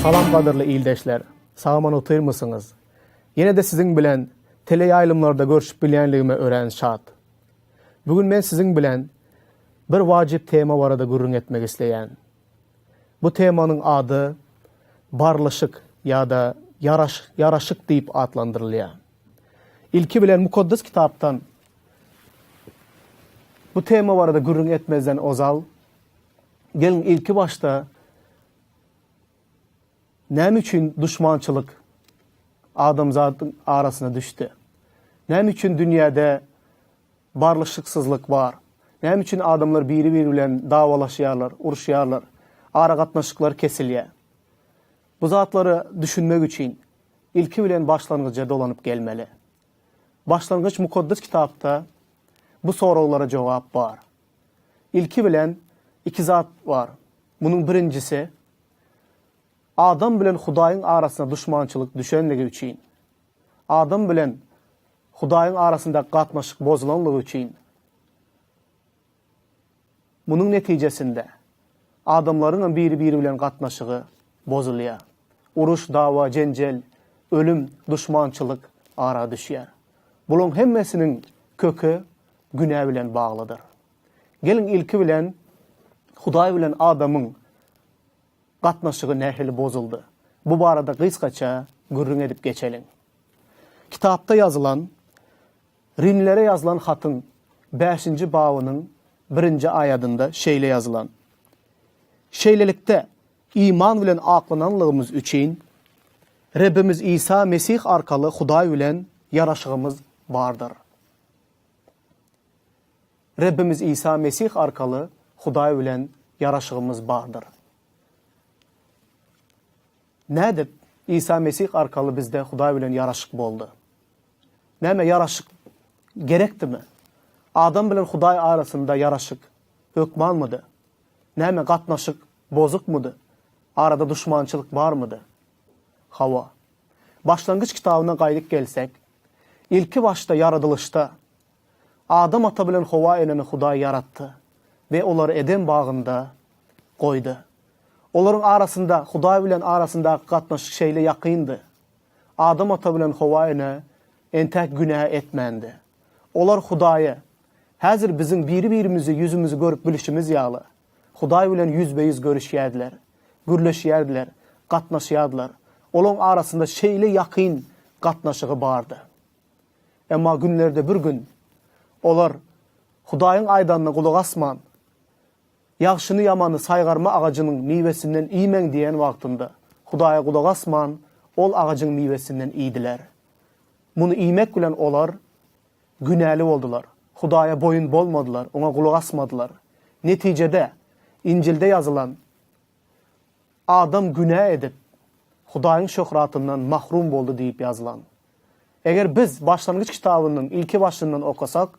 Salam gadyrly ildeşler! Sag-aman otyrmysyňyz? Ýene-de siziň bilen teleýaýlymlarda görşüp bilýänligime örän şat. Bu gün men siziň bilen bir wajyp tema barada gürrüň etmek isleýän. Bu temanyň ady Barlyşyk ýa-da ýaraş, ýaraşyk diýip atlandyrylýar. Ilki bilen Mukaddes Kitapdan bu tema barada gürrüň etmezden ozal, geliň ilki başda näme üçin duşmançylyk adamzadyň arasyna düşdi? Näme üçin dünýäde barlyşyksyzlyk bar? Näme üçin adamlar biri-biri bilen dawalaşýarlar, uruşýarlar, aragatnaşyklar kesilýär? Bu zatlara düşünmek üçin ilki bilen başlangyja dolanyp gelmeli. Başlangyç Mukaddes Kitapda bu soraglara jogap bar. Ilki bilen iki zat bar. Munuň birinjisi, adam bilen Hudaýyň arasyna duşmançylyk düşenligi üçin, adam bilen Hudaýyň arasyndaky gatnaşyk bozulanlygy üçin, munuň netijesinde adamlaryňam biri-biri bilen gatnaşygy bozulýar. Uruş, dawa, jenjel, ölüm, duşmançylyk ara düşýär. Bularyň hemmesiniň köki günä bilen baglydyr. Geliň ilki bilen Hudaý bilen adamyň gatnaşygy nähili bozuldy? Bu barada gysgaça gürrüň edip geçeliň. Kitapda ýazylan Rimlilere ýazylan hatyň bäşinji babynyň birinji aýadynda şeýle ýazylan, Şeýlelikde, iman bilen aklananlygymyz üçin, Rebbimiz Isa Mesih arkaly Hudaý bilen ýaraşygymyz bardyr. Rebbimiz Isa Mesih arkaly Hudaý bilen ýaraşygymyz bardyr. Nädip Isa Mesih arkaly bizde Hudaý bilen ýaraşyk boldy? Näme ýaraşyk gerekdimi? Adam bilen Hudaý arasynda ýaraşyk hökmanmydy? Näme gatnaşyk bozukmydy? Arada duşmançylyk barmydy? Hawa. Başlangyç kitabyna gaýdyp gelsek, ilki başda ýaradylyşda Adam ata bilen Howa eneni Hudaý ýaratdy we olary Eden bagynda goýdy. Olaryň arasynda, Hudaý bilen arasyndaky gatnaşyk şeýle ýakyndy. Adam ata bilen Howa ene entäk günä etmändi. Olar Hudaýy, häzir biziň biri-birimizi ýüzümizi görüp bilişimiz ýaly, Hudaý bilen ýüzbe-ýüz görüşýärdiler, gürleşýärdiler, gatnaşýardylar. Olaryň arasynda şeýle ýakyn gatnaşygy bardy. Emma günlerde bir gün olar Hudaýyň aýdanyna gulak asman, Ýagşyny-ýamany saýgarma agajynyň miwesinden iýmäň diýen wagtynda, Hudaýa gulak asman, ol agajyň miwesinden iýdiler. Muny iýmek bilen olar günäli boldular, Hudaýa boýun bolmadylar, Oňa gulak asmadylar. Netijede, Injilde ýazylan, Adam günä edip, Hudaýyň şöhratyndan mahrum boldy diýip ýazylan. Eger biz Başlangyç kitabynyň ilki başyndan okasak,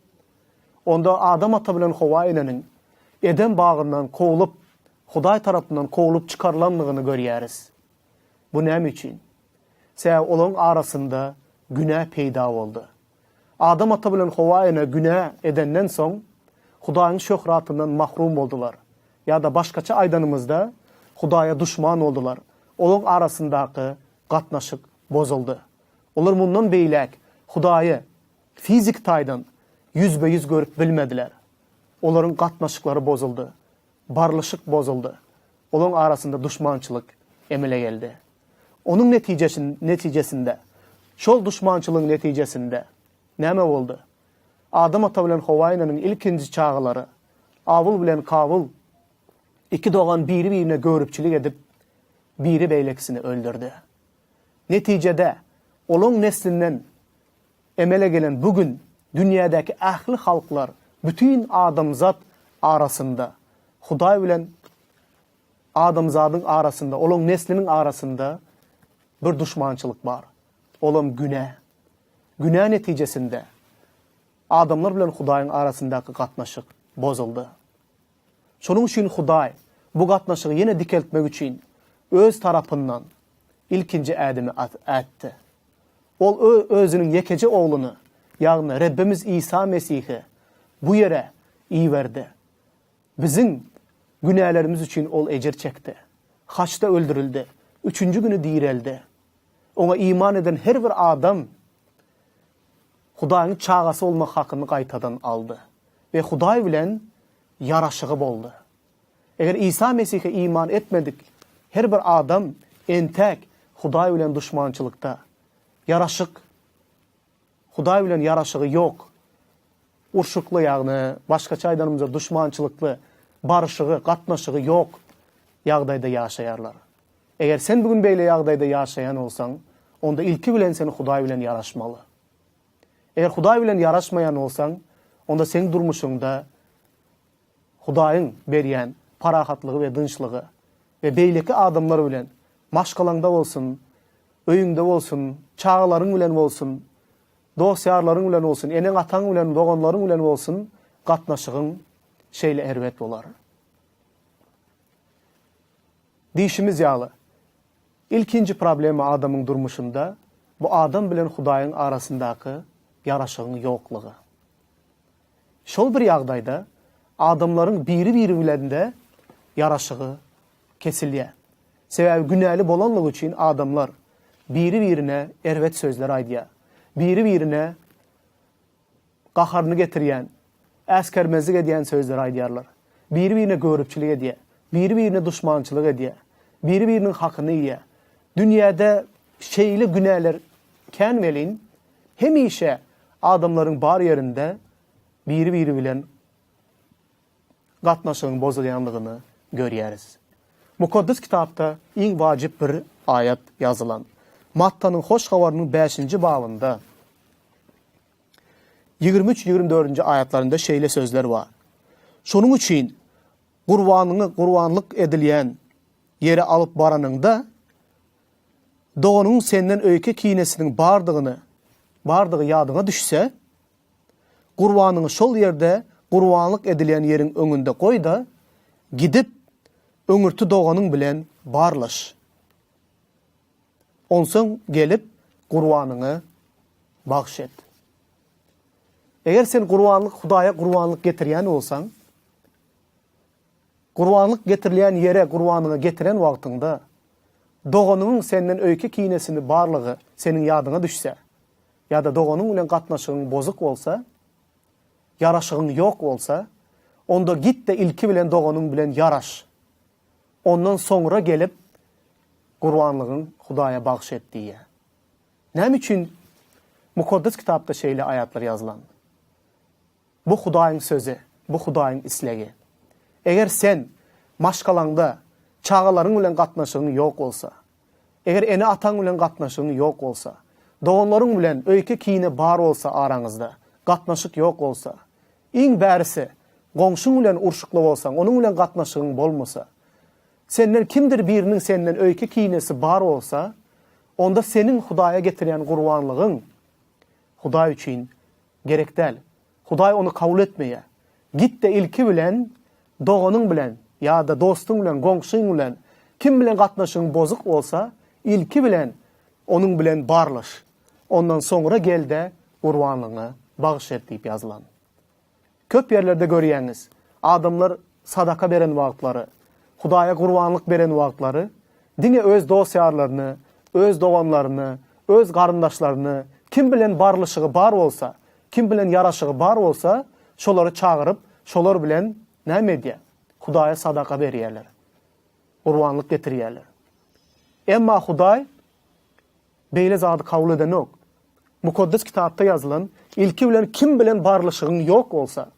onda Adam ata bilen Howa eneniň Edem bagyndan kowlup, Hudaý tarapyndan kowlup çykarylandygyny görýäris. Bu näme üçin? Sebäbi olaryň arasynda günä peýda boldy. Adam ata bilen Howa ene günä edenden soň, Hudaýyň şöhratyndan mahrum boldular. Ýa-da başgaça aýdanymyzda, Hudaýa duşman boldular. Olaryň arasyndaky gatnaşyk bozuldy. Olar mundan beýläk Hudaýy fiziki taýdan ýüzbe-ýüz görüp bilmediler. Olaryň gatnaşyklary bozuldy. Barlyşyk bozuldy. Olaryň arasynda duşmançylyk emele geldi. Onuň netijesinde, şol duşmançylygyň netijesinde näme boldy? Adam ata bilen Howa eneniň ilkinji çagalary Abyl bilen Kabyl iki dogan biri-birine göripçilik edip, biri beýlekisini öldürdi. Netijede, olaň neslinden emele gelen bu gün dünýädäki ähli halklar, bütin adamzat arasynda Hudaý bilen adamzadyň arasynda, olaň nesliniň arasynda bir duşmançylyk bar. Olam günä. Günä netijesinde adamlar bilen Hudaýyň arasyndaky gatnaşyk bozuldy. Şonuň üçin Hudaý bu gatnaşygy ýene dikeltmek üçin öz tarapyndan ilkinji ädimi ätdi. Ol Özüniň ýekeje Ogluny, ýagny Rebbimiz Isa Mesihi bu ýere iberdi. Biziň günälerimiz üçin Ol ejir çekdi. Haçda öldürildi. Üçünji güni direldi. Oňa iman eden her bir adam Hudaýyň çagasy bolmak hakyny gaýtadan aldy we Hudaý bilen ýaraşygy boldy. Eger Isa Mesihe iman etmedik her bir adam entäk Hudaý bilen duşmançylykda, ýaraşyk Hudaý bilen ýaraşygy ýok, urşukly, ýagny başgaça aýdanymyzda duşmançylykly, baryşygy, gatnaşygy ýok ýagdaýda ýaşaýarlar. Eger sen bu gün beýle ýagdaýda ýaşaýan bolsaň, onda ilki bilen sen Hudaý bilen ýaraşmaly. Eger Hudaý bilen ýaraşmaýan bolsaň, onda seň durmuşyňda Hudaýyň berýän parahatlygy we dynçlygy we beýleki adamlar bilen, maşgalaňda bolsun, öýüňde bolsun, çagalaryň bilen bolsun, dost-ýarlaryň bilen bolsun, eneň-ataň bilen, doganlaryň bilen bolsun, gatnaşygyň şeýle erbet bolar. Diýşimiz ýaly, ilkinji problema adamyň durmuşynda bu adam bilen Hudaýyň arasyndaky ýaraşygyň ýoklugy. Şol bir ýagdaýda adamlaryň biri-biri bilen-de ýaraşygy kesilýär. Sebäbi günäli bolanlygy üçin adamlar biri-birine erbet sözler aýdýar. Biri-birine gaharyny getirýän, äsgermezlik edýän sözleri aýdýarlar. Biri-birine göripçilik edýär. Biri-birine duşmançylyk edýär. Biri-biriniň hakyny iýýär. Dünýäde şeýle günäler kän welin, hemişe adamlaryň bar ýerinde biri-biri bilen gatnaşygyň bozulýanlygyny görýäris. Mukaddes Kitapda iň wajyp bir aýat ýazylan. Mattanyň Hoş Habarynyň bäşinji babynda 23, 24-nji aýatlarynda şeýle sözler bar. Şonuň üçin gurbanyňy gurbanlyk edilýän ýere alyp baranyňda, doganyňyň senden öýke-kinesiniň bardygyny, bardygy ýadyňa düşse, gurbanyňy şol ýerde gurbanlyk edilýän ýeriň öňünde goý-da, gidip, öňürti doganyň bilen barlaş. Onsoň gelip, gurbanyňy bagyş et. Eger sen gurbanlyk Hudaýa gurbanlyk getirýän bolsaň, gurbanlyk getirilýän ýere gurbanyňy getiren wagtyňda, doganyňyň senden öýke-kinesini barlygy seniň ýadyňa düşse, ýa-da doganyň bilen gatnaşygyň bozuk bolsa, ýaraşygyň ýok bolsa, onda git-de ilki bilen doganyň bilen ýaraş. Ondan soňra gelip, gurbanlygyň Hudaýa bagyş et diýýär. Näme üçin Mukaddes Kitapda şeýle aýatlar ýazylan? Bu Hudaýyň sözi, bu Hudaýyň islegi. Eger sen maşgalaňda çagalaryň bilen gatnaşygyň ýok bolsa, eger ene-ataň bilen gatnaşygyň ýok bolsa, doganlaryň bilen öýke-kine bar bolsa araňyzda, gatnaşyk ýok bolsa, iň bärisi goňşyň bilen urşukly bolsaň, onuň bilen gatnaşygyň bolmasa, senden kimdir biriniň senden öýke-kinesi bar bolsa, onda seniň Hudaýa getirýän gurbanlygyň Hudaý üçin gerek däl. Hudaý ony kabul etmeýär. Git-de ilki bilen doganyň bilen ýa-da dostuň bilen, goňşyň bilen, kim bilen gatnaşygyň bozuk bolsa, ilki bilen onuň bilen barlaş. Ondan soňra gel-de gurbanlygyňy bagyş et diýip ýazylan. Köp ýerlerde görýäňiz, adamlar sadaka beren wagtlary, Hudaýa gurbanlyk beren wagtlary diňe öz dost-ýarlaryny, öz doganlaryny, öz garyndaşlaryny, kim bilen barlyşygy bar bolsa, kim bilen ýaraşygy bar bolsa, şolary çagyryp, şolar bilen näme edýär? Hudaýa sadaka berýärler. Gurbanlyk getirýärler. Emma Hudaý Beýle zady kabul edenok. Mukaddes Kitapda ýazylan, ilki bilen kim bilen barlyşygyň ýok bolsa,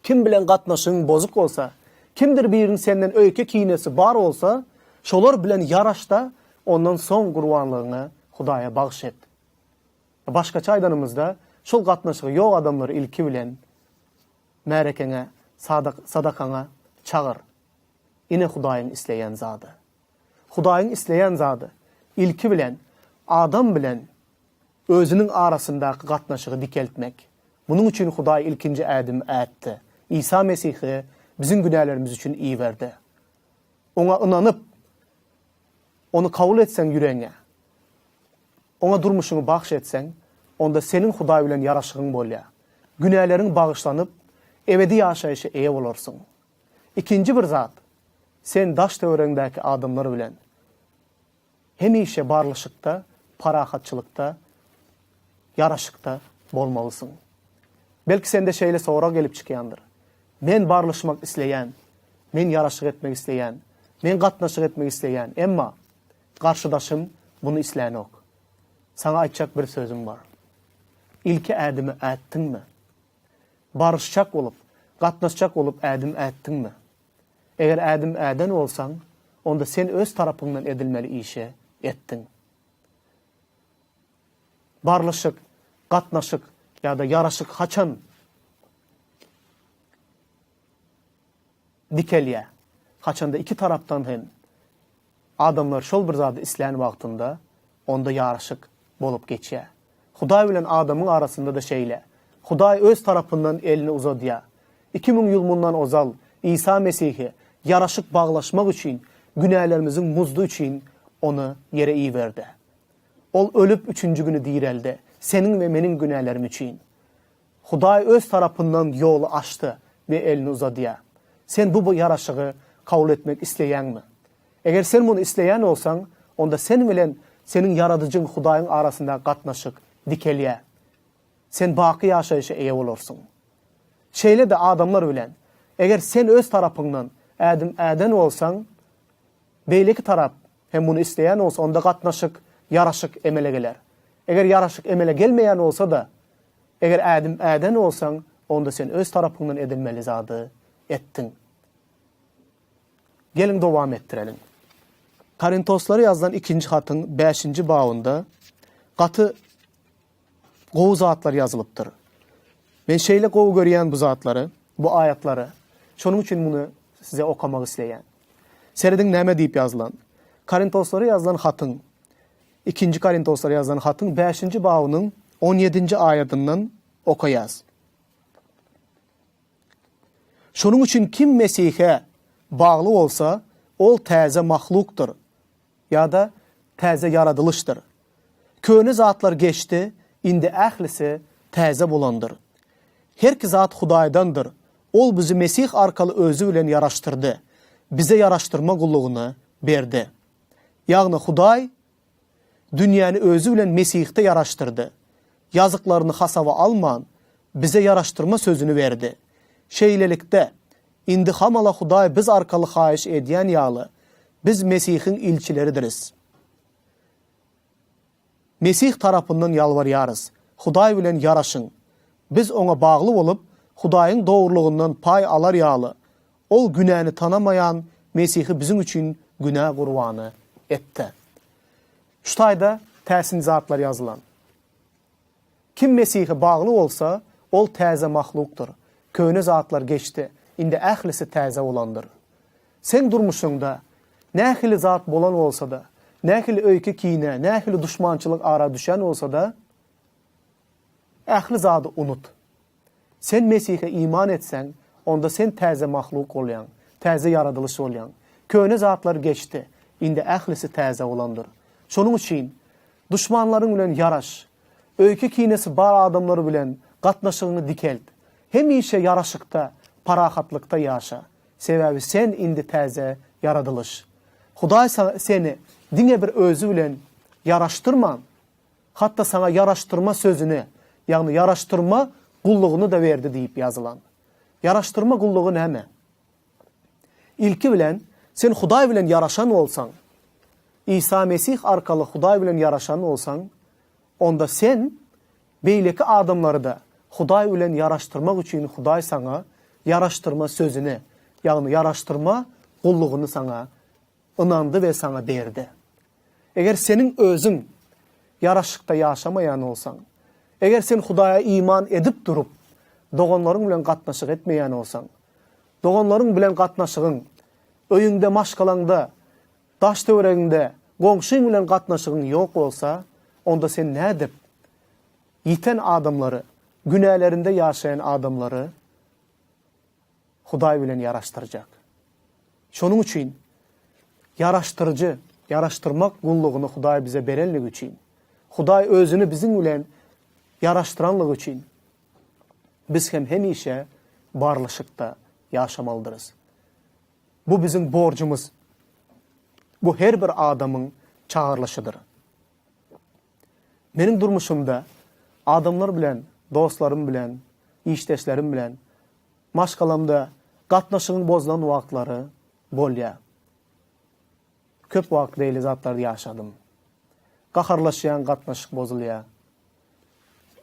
kim bilen gatnaşygyň bozuk bolsa, kimdir biriniň senden öýke-kinesi bar bolsa, şolar bilen ýaraş-da, ondan soň gurbanlygyňy Hudaýa bagyş et. Başgaça aýdanymyzda, şol gatnaşygy ýok adamlary ilki bilen märekeňe, sadakaňa çagyr. Ine Hudaýyň isleýän zady. Hudaýyň isleýän zady, ilki bilen, adam bilen Özüniň arasyndaky gatnaşygy dikeltmek. Munuň üçin Hudaý ilkinji ädimi ätdi. Isa Mesihi biziň günälerimiz üçin iberdi. Oňa ynanyp, Ony kabul etseň ýüregiňe, Oňa durmuşyňy bagyş etseň, onda seniň Hudaý bilen ýaraşygyň bolýar. Günäleriň bagyşlanyp, ebedi ýaşaýşa eýe bolarsyň. Ikinji bir zat, sen daş-töweregiňdäki adamlar bilen. Hemişe barlyşykda, parahatçylykda, ýaraşykda bolmalysyň. Belki sende şeýle sorag gelip çykýandyr. Men barlyşmak isleýän, men ýaraşyk etmek isleýän, men gatnaşyk etmek isleýän, emma garşydaşym muny islänok. Saňa aýtjak bir sözüm bar. Ilki ädimi ätdiňmi? Baryşjak bolup, gatnaşjak bolup ädim ätdiňmi? Eger ädim äden bolsaň, onda sen öz tarapyňdan edilmeli işi etdiň. Barlyşyk, gatnaşyk ýa-da ýaraşyk haçan dikelýär? Haçanda iki tarapdan hem Adamlar şol bir zady islän wagtynda, onda ýaraşyk bolup geçýär. Hudaý bilen adamyň arasynda-da şeýle. Hudaý Öz tarapyndan elini uzadýar. 2000 ýyl mundan ozal Isa Mesihi ýaraşyk baglaşmak üçin, günälerimiziň muzdy üçin Ony ýere iberdi. Ol ölüp üçünji güni direldi, seniň we meniň günälerim üçin. Hudaý Öz tarapyndan ýoly açdy we elini uzadýar. Sen bu ýaraşygy kabul etmek isleýäňmi? Eger sen muny isleýän bolsaň, onda sen bilen seniň Ýaradyjyň Hudaýyň arasyndaky gatnaşyk dikelýär. Sen baky ýaşaýşa eýe bolarsyň. Şeýle-de adamlar bilen, eger sen öz tarapyňdan ädim äden bolsaň, beýleki tarap hem muny isleýän bolsa, onda gatnaşyk, ýaraşyk emele geler. Eger ýaraşyk emele gelmeýän bolsa-da, Eger ädim äden bolsaň, onda sen öz tarapyňdan edilmeli zady etdiň. Geliň dowam etdireliň. Korintoslara ýazylan ikinji hatyň bäşinji babynda gaty gowy zatlar ýazylypdyr. Men şeýle gowy görýän bu zatlary, bu aýatlary. Şonuň üçin muny size okamak isleýän. Serediň näme diýip ýazylan. Korintoslara ýazylan hatyň Ikinji Korintoslara ýazylan hatyň bäşinji babynyň on ýedinji aýadyndan okaýas. Şonuň üçin kim Mesihe bagly bolsa, ol täze mahlukdyr ýa-da täze ýaradylyşdyr. Köne zatlar geçdi, indi ählisi täze bolandyr. Herki zat Hudaýdandyr, Ol bizi Mesih arkaly Özi bilen ýaraşdyrdy, bize ýaraşdyrma gullugyny berdi. Ýagny Hudaý dünýäni Özi bilen Mesihde ýaraşdyrdy. Ýazyklaryny hasaba alman, bize ýaraşdyrma sözüni berdi. Şeýlelikde, indi hamala Hudaý biz arkaly haýyş edýän ýaly, biz Mesihiň ilçileridiris. Mesih tarapyndan ýalbarýarys, Hudaý bilen ýaraşyň. Biz Oňa bagly bolup, Hudaýyň dogrulygyndan paý alar ýaly, Ol günäni tanamaýan Mesihi biziň üçin günä gurbany etdi. Şu taýda täsin zatlar ýazylan. Kim Mesihe bagly bolsa, ol täze mahlukdyr. Köne zatlar geçdi, indi ählisi täze bolandyr. Seň durmuşyňda nähili zat bolan bolsa-da, nähili öýke-kine, nähili duşmançylyk ara düşen bolsa-da, ähli zady unut. Sen Mesihe iman etseň, onda sen täze mahluk bolýaň, täze ýaradylyş bolýaň. Köne zatlar geçdi, indi ählisi täze bolandyr. Şonuň üçin, duşmanlaryň bilen ýaraş. Öýke-kinesi bar adamlar bilen gatnaşygyňy dikelt. Hemişe ýaraşykda, parahatlykda ýaşa. Sebäbi sen indi täze ýaradylyş. Hudaý seni diňe bir Özi bilen ýaraşdyrman, Hatda saňa ýaraşdyrma sözüni, ýagny ýaraşdyrma gullugyny-da berdi diýip ýazylan. Ýaraşdyrma gullugy näme? Ilki bilen, sen Hudaý bilen ýaraşan bolsaň, Isa Mesih arkaly Hudaý bilen ýaraşan bolsaň, onda sen beýleki adamlary-da Hudaý bilen ýaraşdyrmak üçin Hudaý saňa ýaraşdyrma sözüni, ýagny ýaraşdyrma gullugyny saňa ynandy we saňa berdi. Eger seniň özüň ýaraşykda ýaşamaýan bolsaň, eger sen Hudaýa iman edip durup, doganlaryň bilen gatnaşyk etmeýän bolsaň, doganlaryň bilen gatnaşygyň, öýüňde, maşgalaňda, daş-töweregiňde, goňşyň bilen gatnaşygyň ýok bolsa, onda sen nädip ýiten adamlary, günälerinde ýaşaýan adamlary Hudaý bilen ýaraşdyrjak. Şonuň üçin ýaraşdyryjy, ýaraşdyrmak gullugyny Hudaý bize berenligi üçin, Hudaý Özüni biziň bilen ýaraşdyranlygy üçin biz hem hemişe barlyşykda ýaşamalydyrys. Bu biziň borjumyz. Bu her bir adamyň. çagyrylyşydyr. Meniň durmuşymda adamlar bilen, dostlarym bilen, işdeşlerim bilen, maşgalamda gatnaşygyň bozulan wagtlary bolýar. Köp wagt beýle zatlary ýaşadym. Gaharlaşýaň gatnaşyk bozulýar.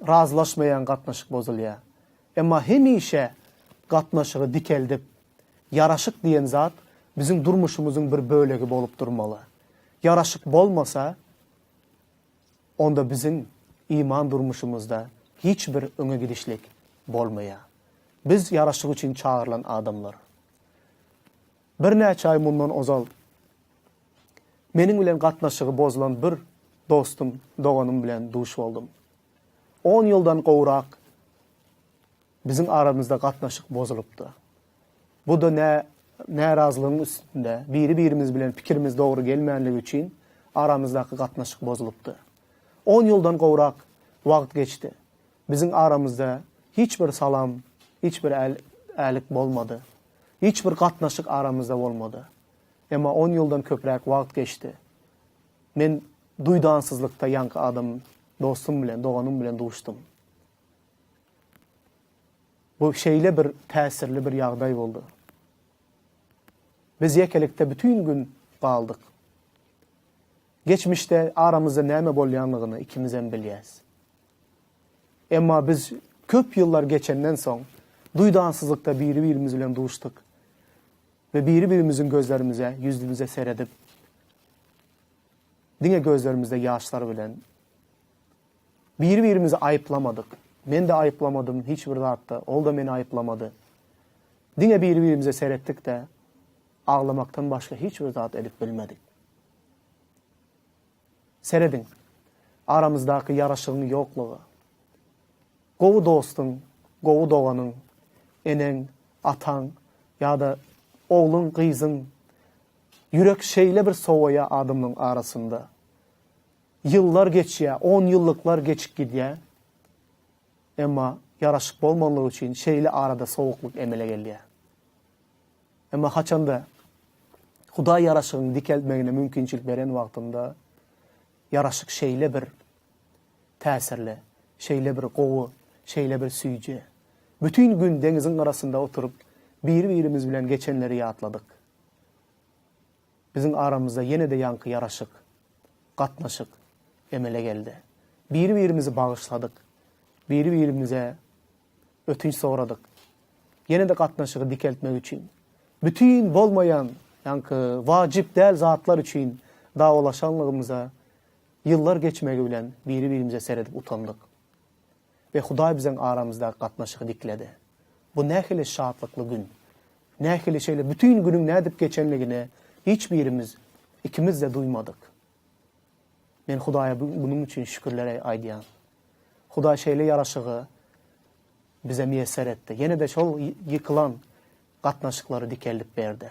Razylaşmaýaň gatnaşyk bozulýar. Emma hemişe gatnaşygy dikeldip, ýaraşyk diýen zat biziň durmuşymyzyň bir bölegi bolup durmaly. Ýaraşyk bolmasa, onda biziň iman durmuşymyzda hiç bir öňe gidişlik bolmaýar. Biz ýaraşyk üçin çagyrylan adamlar. Birnäçe aý mundan ozal meniň bilen gatnaşygy bozulan bir dostum, doganym bilen duş boldum. On ýyldan gowrak biziň aramyzda gatnaşyk bozulypdy. Bu-da nä närazylygyň üstünde, biri-birimiz bilen pikirimiz dogry gelmänligi üçin aramyzdaky gatnaşyk bozulypdy. On ýyldan gowrak wagt geçdi. Biziň aramyzda hiç bir salam, hiç bir älik bolmady. Hiç bir gatnaşyk aramyzda bolmady. Emma on ýyldan köpräk wagt geçdi. Men duýdansyzlykda ýaňky adam dostum bilen, doganym bilen duşdum. Bu şeýle bir täsirli bir ýagdaý boldy. Biz ýekelikde bütin gün galdyk. Geçmişde aramyzda näme bolýanlygyny ikimizem bilýäs. Emma biz köp ýyllar geçenden soň, duýdansyzlykda biri-birimiz bilen duşduk we biri-birimiziň gözlerimize, ýüzümize seredip, diňe gözlerimizde ýaşlar bilen biri-birimizi aýyplamadyk. Men-de aýyplamadym hiç bir zatda, ol-da meni aýyplamady. Diňe biri-birimize seretdik-de, aglamakdan başga hiç bir zat edip bilmedik. Serediň, aramyzdaky ýaraşygyň ýoklugy. Gowy dostuň, gowy doganyň, eneň, ataň ýa-da ogluň, gyzyň ýürek şeýle bir sowaýar adamlaryň arasynda. Ýyllar geçýär, on ýyllyklar geçip gidýär. Emma ýaraşyk bolmanlygy üçin şeýle arada sowuklyk emele gelýär. Emma haçanda Hudaý ýaraşygyň dikeltmegine mümkinçilik beren wagtynda, ýaraşyk şeýle bir täsirli, şeýle bir gowy, şeýle bir süýji. Bütin gün deňiziň gyrasynda oturyp, biri-birimiz bilen geçenleri ýatladyk. Biziň aramyzda ýene-de ýaňky ýaraşyk, gatnaşyk emele geldi. Biri-birimizi bagyşladyk, biri-birimize ötünç soradyk. Ýene-de gatnaşygy dikeltmek üçin, bütin bolmaýan, ýaňky wajyp däl zatlar üçin dawalaşanlygymyza ýyllar geçmegi bilen biri-birimize seredip utandyk. We Hudaý biziň aramyzdaky gatnaşygy dikledi. Bu nähili şatlykly gün! Nähili şeýle bütin günüň nädip geçenligini hiç birimiz, ikimiz-de duýmadyk. Men Hudaýa munuň üçin şükürler aýdýan. Hudaý şeýle ýaraşygy bize miýesser etdi. Ýene-de şol ýykylan gatnaşyklary dikeldip berdi.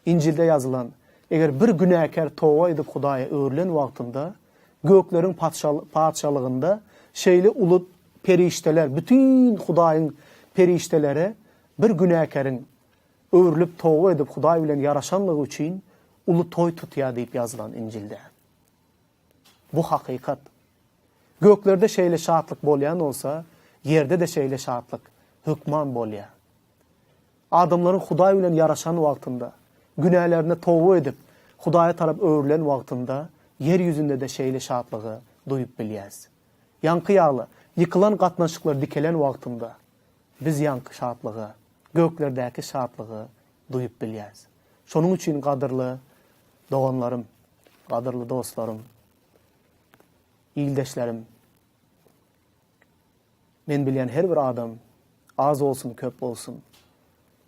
Injilde ýazylan, Eger bir günäkär toba edip Hudaýa öwrülen wagtynda, gökleriň patyşalygynda şeýle uly perişdeler, bütin Hudaýyň perişdeleri bir günäkäriň öwrülip toba edip Hudaý bilen ýaraşanlygy üçin uly toý tutýar diýip ýazylan Injilde. Bu hakykat. Göklerde şeýle şatlyk bolýan bolsa, ýerde-de şeýle şatlyk hökman bolýar. Adamlaryň Hudaý bilen ýaraşan wagtynda, günälerine toba edip, Hudaýa tarap öwrülen wagtynda ýer ýüzünde-de şeýle şatlygy duýup bilýäs. Ýaňky ýaly, ýykylan gatnaşyklar dikelen wagtynda, biz ýaňky şatlygy, göklerdäki şatlygy duýup bilýäs. Şonuň üçin gadyrly doganlarym, gadyrly dostlarym, ildeşlerim, men bilýän her bir adam, az bolsun, köp bolsun,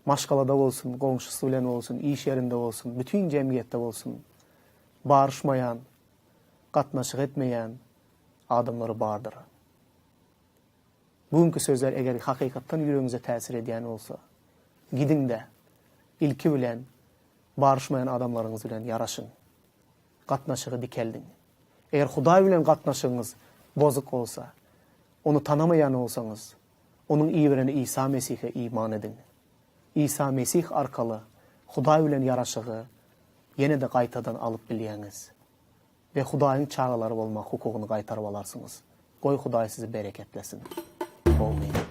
maşgalada bolsun, goňşusy bilen bolsun, iş ýerinde bolsun, bütin jemgyýetde bolsun, baryşmaýan, gatnaşyk etmeýän adamlary bardyr. Bu günki sözler eger hakykatdan ýüregiňize täsir edýän bolsa, gidiň-de, ilki bilen baryşmaýan adamlaryňyz bilen ýaraşyň. Gatnaşygy dikeldiň. Eger Hudaý bilen gatnaşygyňyz bozuk bolsa, Ony tanamaýan bolsaňyz, Onuň iberen Isa Mesihe iman ediň. Isa Mesih arkaly Hudaý bilen ýaraşygy ýene-de gaýtadan alyp bilýäňiz. we Hudaýyň çagalary bolmak hukugyny gaýtaryp alarsyňyz. Goý Hudaý sizi bereketlesin. Gowy.